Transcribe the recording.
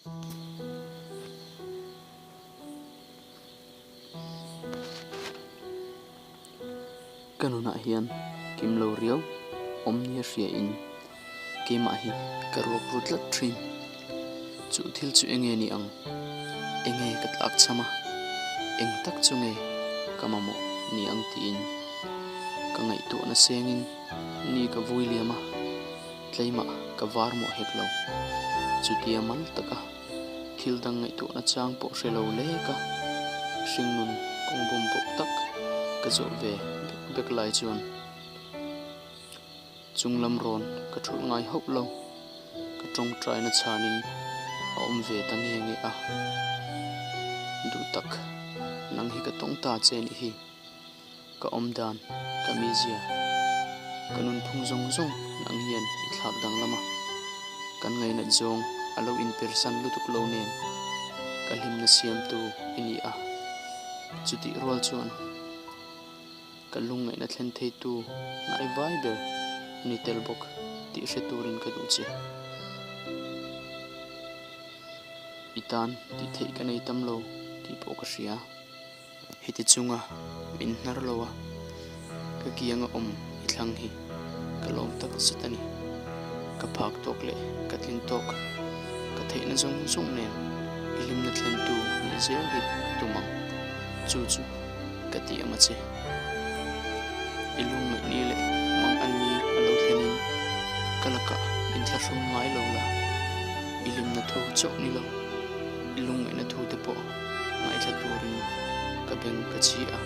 Ka nunah hian kim lo riau awm nia hria in keimah hi ka ruak ru tlat thin. Chu thil chu enge ni ang? Enge ka tlak cham a? Eng tak chu nge ka mamawh ni ang tiin ka ngaihtuahna sengin ni ka vui liam a, tleimah ka var mawh hek lo. Chutia mal taka thil dang ngaihtuahna chang pawh hre lo lek a, hringnun kawng bawm bawk tak ka zawh ve bek bek lai chuan Chung lam rawn ka thulh ngai hauh lo, ka tawngtaina chhanin a awm ve ta nge nge a. Duh tak, nang hi ka tawng ta che nih hi. Ka awm dan, ka mizia, ka nunphung zawng zawng nang hian i thlak danglam a. Kan ngainat zawng a lo inpersan lutuk lo nen ka hlimna siamtu i ni a, chutih rual chuan. Ka lungngaihna thlen theitu hnai vai ber ni tel bawk tih hre turin ka duh che. I tan tih theih ka nei tam lo tih pawh ka hria. Heti chunga min hnar lo a, ka kianga awm i thlang hi ka lawm tak zet a ni. Ka phak tawk leh ka tlin tawk, ka theihna zawng zawng nen i hlimna thlentu nih zel hi ka tum ang. Chu chu. Ka ti ang a che. I lungngaih ni leh mang an ni a lo thlenin ka lakah inthlahrung ngai lo la, i hlimna thu chauh ni lo, i lungngaihna thu te pawh ngaithla turin ka beng ka chhi a.